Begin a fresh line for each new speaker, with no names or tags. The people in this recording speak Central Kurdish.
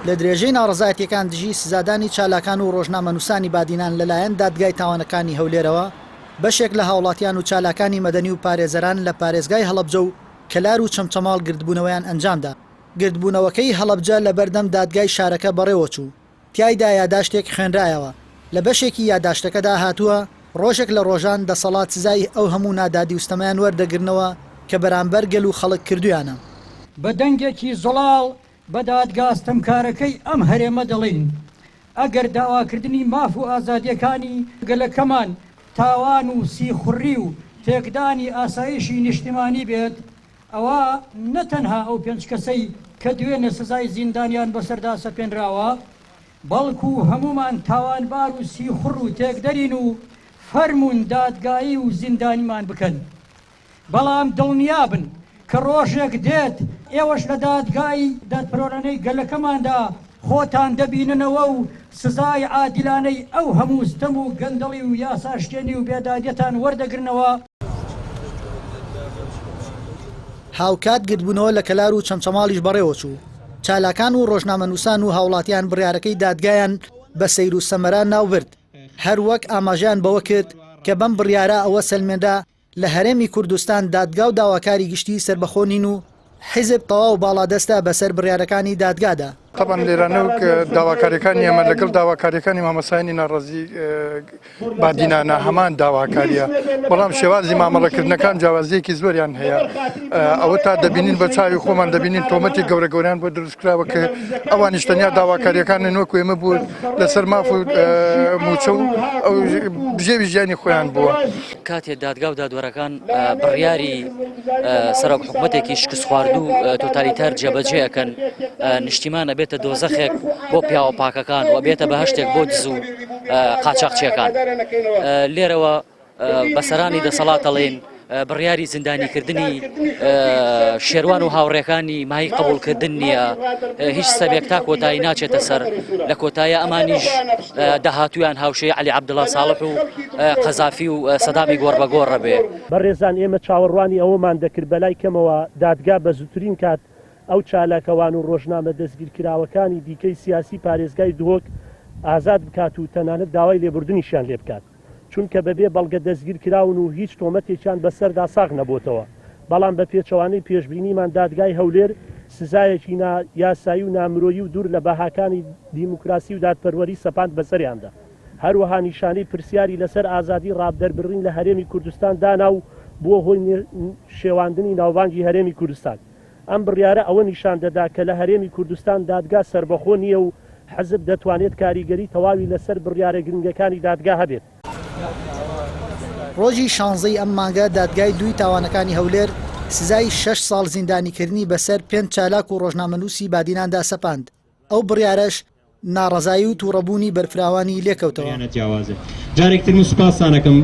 لە درێژەی ناڕەزایەتییەکان دژی سزادانی چالاکان و ڕۆژنامەنووسانی بادینان لەلایەن دادگای تاوانەکانی هەولێرەوە، بەشێک لە هاوڵاتیان و چالاکانی مەدەنی و پارێزەران لە پارێزگای هەڵەبجە و کەلار و چەمچەماڵ گردبوونەوەیان ئەنجامدا. گردبوونەوەکەی هەڵەبجە لەبەردەم دادگای شارەکە بەڕێوەچوو. تیایدا یاداشتێک خوێنرایەوە، لە بەشێکی یاداشتەکەدا هاتووە، ڕۆژێک لە ڕۆژان دەسەڵات سزای ئەو هەموو نادادی و ستەمەیان وەردەگرنەوە کە بەرامبەر گەل و خەڵک کردوویانە.
بە دەنگێکی زوڵاڵ بە دادگا ستەمکارەکەی ئەم هەرێمە دەڵێین، ئەگەر داواکردنی ماف و ئازادییەکانی گەلەکەمان تاوان و سیخوڕی و تێکدانی ئاسایشی نیشتیمانی بێت، ئەوا نە تەنها ئەو پێنج کەسەی کە دوێنێ سزای زیندانیان بەسەردا سەپێنراوە، بەڵکو هەموومان تاوانبار و سیخوڕ و تێکدەرین و فەرموون دادگایی و زیندانیمان بکەن. بەڵام دڵنیابن کە ڕۆژێک دێت ئێوەش لە دادگای دادپەروەرانەی گەلەکەماندا خۆتان دەبیننەوە و سزای عادیلانەی ئەو هەموو ستەم و گەندەڵی و یاساشکێنی و بێدادیەتان وەردەگرنەوە.
هاوکات گردبوونەوە لە کەلار و چەمچەماڵیش بەڕێوەچوو، چالاکان و ڕۆژنامەنووسان و هاوڵاتیان بڕیارەکەی دادگایان بە سەیر و سەمەرە ناوبرد، هەروەک ئاماژەیان بەوە کرد کە بەم بڕیارە ئەوە سەلمێنرا لە هەرێمی کوردستان دادگا و داواکاری گشتی سەربەخۆ نین و حیزب تەواو باڵادەستە بەسەر بڕیارەکانی دادگادا.
تەبعەن لێرانە وەک داواکاریەکانی ئێمە لەگەڵ داواکاریەکانی مامۆستایانی ناڕازی بادینانە هەمان داواکاریە، بەڵام شێوازی مامەڵەکردنەکان جیاوازیەکی زۆریان هەیە. ئەوە تا دەبینین بە چاوی خۆمان دەبینین تۆمەتی گەورە گەوریان بۆ دروست کراوە کە ئەوانیش تەنیا داواکاریەکانن وەکو ئێمە بوو لەسەر ماف و موچە و ئەو بژێوی ژیانی خۆیان بووە.
کاتێ دادگا و دادوەرەکان بڕیاری سەرۆک حکوومەتێکی شکستخواردوو تۆتالیتار جێبەجێ ئەکەن نیشتیمان ئەبێتە دۆزەخێک بۆ پیاوە پاکەکان و بێتە بەهشتێک بۆ دز و قاچاقچیەکان لێرەوە بەسەرانی دەسەڵات ئەڵێن بڕیاری زیندانیکردنی شێروان و هاوڕێکانی مای قبولکردن نییە هیچ سەبێک تا کۆتایی ناچێتە سەر لە کۆتایە ئەمانیش داهاتویان هاوشەی علی عبدڵا ساڵح و قەزافی و سەدامی گۆڕ بە گۆڕە بێ.
بەڕێزان ئێمە چاوەڕوانی ئەوەمان دەکرد بەلای کەمەوە دادگا بە زووترین کات ئەو چالاکەوان و ڕۆژنامە دەستگیرکراوەکانی دیکەی سیاسی پارێزگای دهۆک ئازاد بکات و تەنانەت داوای لێبوردنیشیان لێبکات. چونکە بەبێ بەڵگە دەستگیرکراون و هیچ تۆمەتێکیان بەسەردا ساغ نەبۆتەوە، بەڵام بە پێچەوانەی پێشبینیمان دادگای هەولێر سزایەکی نا یاسایی و نامرۆیی و دوور لە بەهاکانی دیموکراسی و دادپەروەری سەپاند بەسەریاندا. هەروەها نیشانەی پرسیاری لەسەر ئازادی ڕادەربڕین لە هەرێمی کوردستان دانا و بووە هۆی شێواندنی ناوبانگی هەرێمی کوردستان. ئەم بڕیارە ئەوە نیشان دەدا کە لە هەرێمی کوردستان دادگا سەربەخۆ نییە و حزب دەتوانێت کاریگەری تەواوی لەسەر بڕیارە گرنگەکانی دادگا هەبێت.
ڕۆژی شانزەی ئەم مانگە دادگای دووی تاوانەکانی هەولێر سزای شەش ساڵ زیندانیکردنی بەسەر پێنج چالاک و ڕۆژنامەنووسی بادیناندا سەپاند، ئەو بڕیارەش ناڕەزایی و تووڕەبوونی بەرفراوانی لێکەوتەوە.
جارێک تر من سوپاستان ئەکەم.